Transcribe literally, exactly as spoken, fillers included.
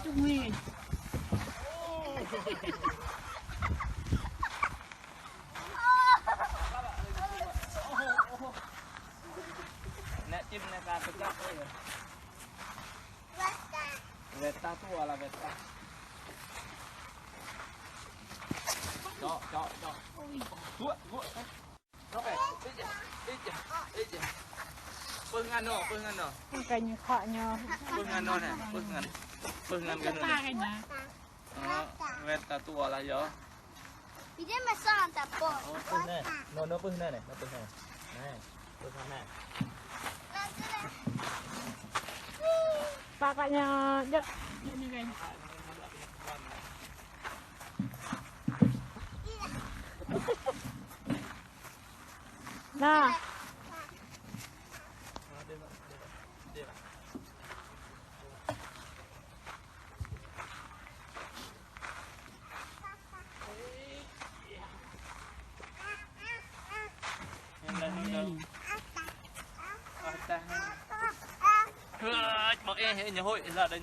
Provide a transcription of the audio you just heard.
Ui. Nè, chim nè, ka tơkă, ơi. Veta tu ala veta. Čŏk, čŏk, čŏk. Gua, gua. Pơ ngăn nô, pơ ngăn nô. Kơ ñu khŏ ñu. Pơ ngăn nô nè, pơ ngăn. Pơ ngăn kơ nô nè. Ơ, wet ta tua lah yơh. Ih, dia masang ta pô. Ơ, pơ nê. Nô, nô pơ nê nè, nô pơ nê. Nê, pơ nê. Pă kơ ñu, jơ̆. Nă. Ơ, ƀô̆ ê, ê, ñu hơi, là đây.